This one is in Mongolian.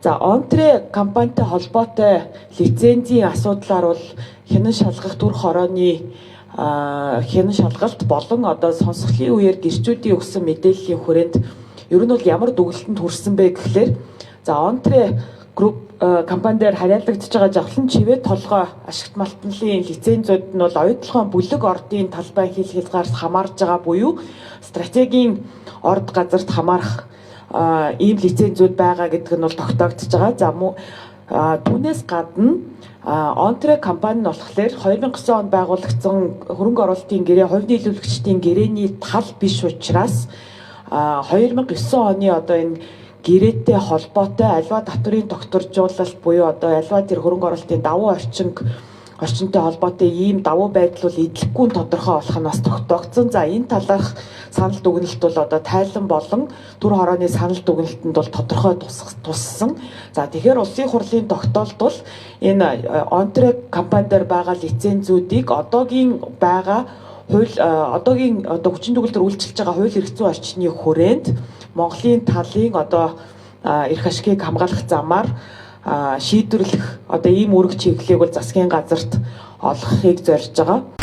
За, Онтре компанитай холбоотой лицензийн асуудлаар бол хянан шалгах төр хорооны хянан шалгалт болон одоо сонсголын үеэр гэрчүүдийн өгсөн мэдээллийн хүрээнд ер нь бол ямар дүгнэлтэнд хүрсэн бэ гэхлээр, за, Онтре Group компани дээр харьяалагдж байгаа жавхлан чивээ толгой ашигт малтналын лицензүүд нь бол оюутлогын бүлэг ордын талбай хил хязгаарт хамаарж байгаа буюу стратегийн орд газарт хамаарах ийм лицензүүд байгаа гэдэг нь бол тогтоогдож байгаа. За, түүнээс гадна Онтре компани нь болохоор 2009 онд байгуулагдсан хөрөнгө оруулалтын гэрээ, хувь нийлүүлэгчдийн гэрээний тал биш учраас 2009 оны одоо энэ гэрээтэй холбоотой альва татврын тогтворжуулалт буюу одоо альва тэр хөрөнгө оруулалтын давуу орчинтой холбоотой ийм давуу байдал бол эдлэхгүй тодорхой болох нь бас тогтоогдсон. За, энэ талаарх санал дүгнэлт бол одоо тайлан болон төр хорооны санал дүгнэлтэнд бол тодорхой туссан. За, тэгэхээр улсын хурлын тогтоолт бол энэ Онтре компани дээр байгаа лицензүүдийг одоогийн байгаа хууль, одоогийн одоо хүчин төгөлдөр үйлчилж байгаа хууль эрх зүйн орчны хүрээнд Монголын талын одоо эрх ашигыг хамгаалах замаар шийдвэрлэх одоо ийм үүрэг чиглэлийг бол засгийн газарт олгохыг зорж байгаа.